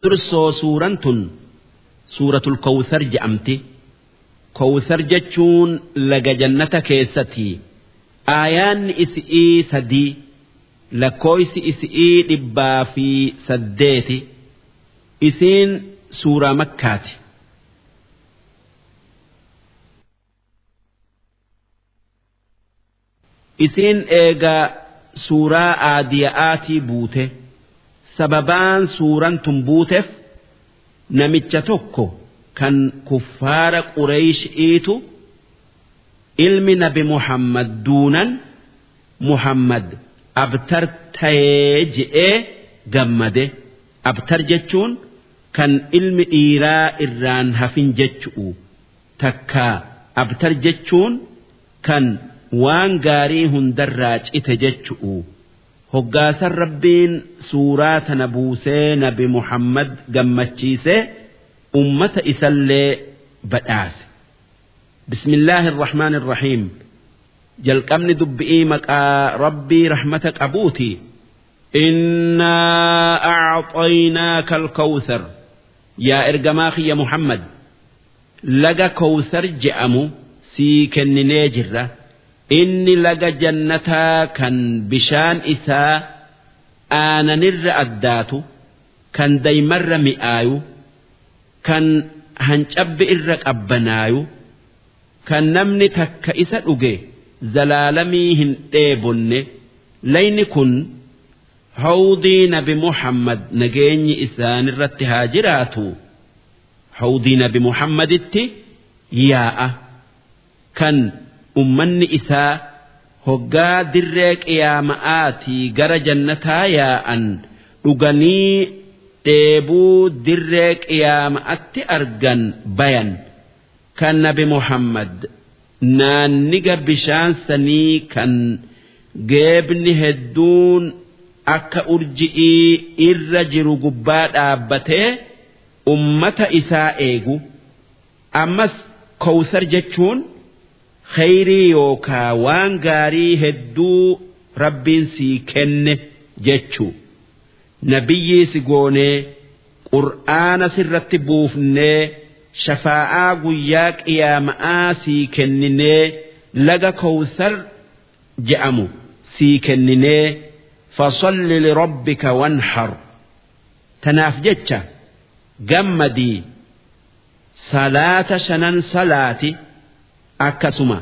Dursoo suuraan tun suuratul Kawthar je'amti. Kawthar jechuun laga jannata keessatti. Aayaanni isi'ii 3, lakkooysi isi'ii 108. Isiin suuraa Makkaati. Isiin eega suuraa Aadiya'aatii buute. Sababaan suuraan tun buuteef namicha tokko kan kuffaara Qureyshi'iitu ilmi nabi Muhammad duunan Muhammad abtar tayee je'ee gammade. Abtar jechuun kan ilmi dhiiraa irraan hafin jechu'u. Takkaa abtar jechuun kan waan gaarii hundarraa cite jechu'u. Hoggaasan Rabbiin suuraa tana buusee nabi Muhammad gammachiisee ummata isallee badhaase. Bismillaahi irrahmaani irrahiim. Jalqabni dubbi'ii maqaa Rabbii rahmata qabuuti. Innaa a'xaynaaka al-kawthar. Yaa ergamaa kiyya Muhammad, laga Kawthar je'amu sii kenninee jirra. Inni laga jannataa kan bishaan isaa aananirra addaatu, kan daymarra mi'aayu, kan hancabbi irra qabbanaayu, kan namni takka isa dhuge zalaalamii hin dheebonne. Layni kun hawdii nabi Muhammad nageenyi isaanirratti haa jiraatu. Hawdii nabi Muhammaditti yaa'a kan ummanni isaa hoggaa dirree qiyaama'aatii gara jannataa yaa'an dhuganii dheebuu dirree qiyaama'atti argan bayan. Kan nabi Muhammad naanniga bishaan sanii kan geebni hedduun akka urji'ii irra jiru gubbaa dhaabbatee ummata isaa eegu. Ammas Kawthar jechuun kheyrii yookaa waan gaarii hedduu Rabbiin sii kenne jechu. Nabiyyii si goonee, Qur'aana sirratti buufnee, shafaa'aa guyyaa qiyaama'aa sii kenninee, laga Kawthar je'amu sii kenninee, fasalli lirabbika wanhar. Tanaaf jecha gammadii salaata shanan salaati, akkasuma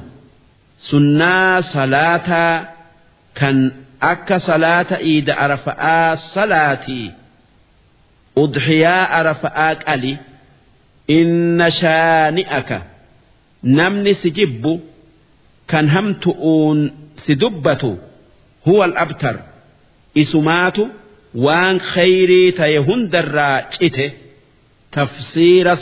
sunnaa salaataa kan akka salaata iida arafa'aa salaatii, udhiyaa arafa'aa qali. Inna shaani'aka, namni si jibbu kan hamtu'uun si dubbatu, huwal abtar, isumaatu waan kheyrii taye hundarraa cite. Tafsiira.